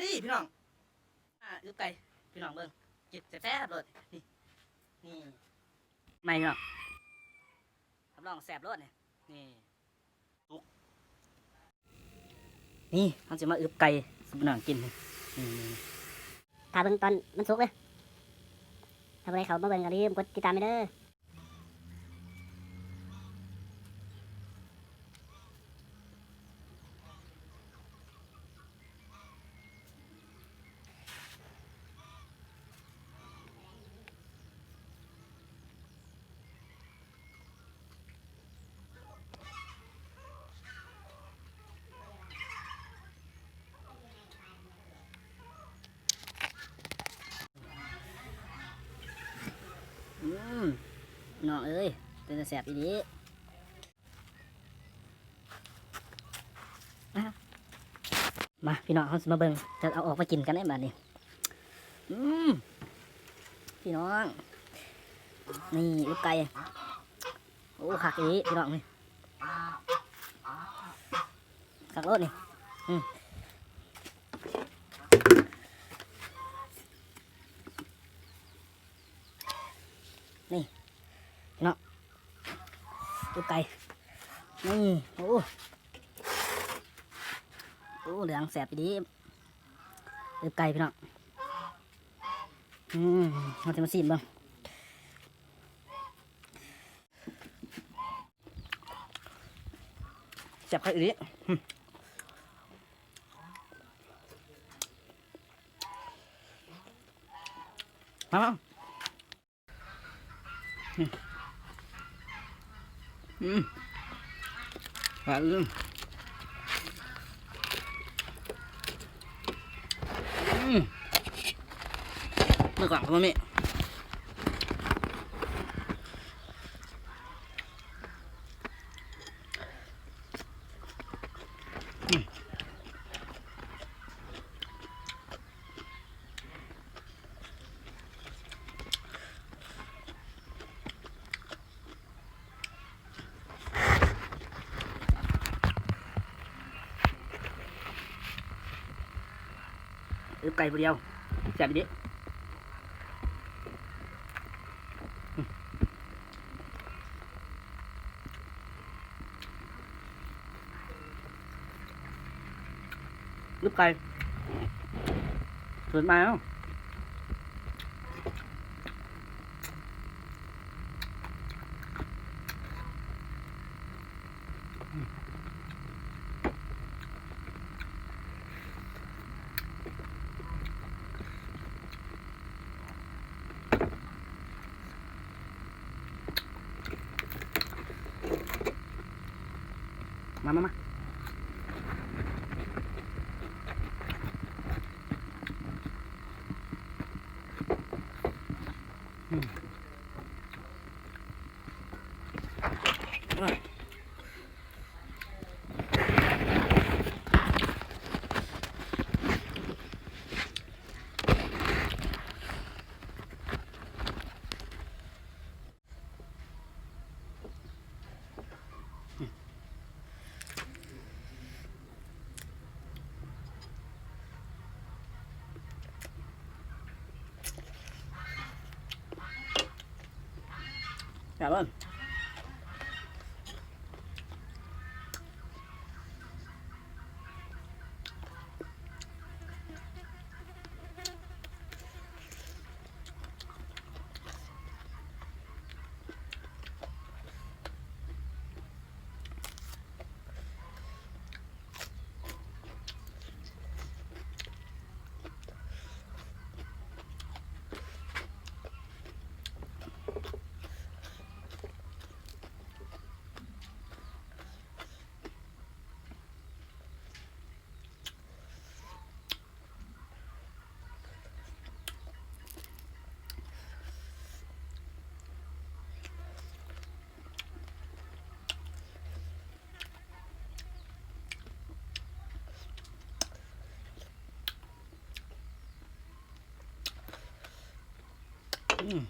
ນີ້ພີ່ນ້ອງ ມາອຶບໄກ່ພີ່ນ້ອງເບິ່ງ ກິນແຊບໆໂລດ ນີ້ ນີ້ ໃໝ່ພີ່ນ້ອງ ຮັບຮອງແຊບໂລດນີ້ ນີ້ ສຸກ ນີ້ ເຮົາຊິມາອຶບໄກ່ສູ່ພີ່ນ້ອງກິນ ນີ້ ນີ້ ນີ້ ຖ້າເບິ່ງຕອນມັນສຸກເດີ ຖ້າຜູ້ໃດເຂົ້າມາເບິ່ງກໍຢ່າລືມກົດຕິດຕາມແດ່ເດີ. ອືມ ນ້ອງເອີຍ ເປັນຕາແຊບອີ່ຫຼີ. ມາພີ່ນ້ອງ ເຮົາຊິມາເບິ່ງ ຈະເອົາອອກມາກິນກັນເດ້ບາດນີ້. ອືມ ພີ່ນ້ອງ ນີ້ອຶບໄກ່ ໂອ້ ຄັກອີ່ຫຼີພີ່ນ້ອງ ນີ້ ຄັກໂລດນີ້ ອືມ. ນີ້ເນາະ ອຶບໄກ່ ນີ້ ໂອ້ ໂອ້ ເຫຼືອງແຊບອີ່ຫຼີ ອຶບໄກ່ພີ່ນ້ອງ ອືມ ເຮົາຊິມາຊີມເບິ່ງ. ແຊບຄັກອີ່ຫຼີ ອືມ ມາ ມາ ອືມ ອືມ ຫວານ ອືມ. ອືມ ເມື່ອກ່ອນກໍບໍ່ມີ ອືມ. ອຶບໄກ່ຜູ້ດຽວ ແຊບອີ່ຫຼີ ອືມ. ອຶບໄກ່ ສູດໃໝ່ເນາະ ອືມ. ມາ ມາ ມາ ອືມ. ອືມ.